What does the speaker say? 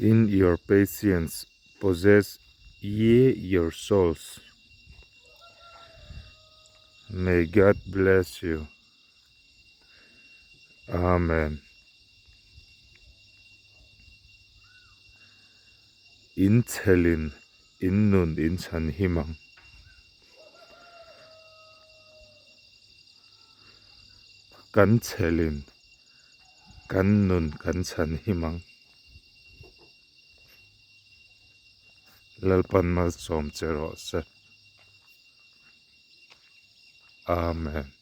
In your patience possess ye your souls. May God bless you. Amen. In chhelin in nun in chhan him ang. Kan chhelin kan nun kan chhan him ang. Lalpan malsawm che rawh se. Amen.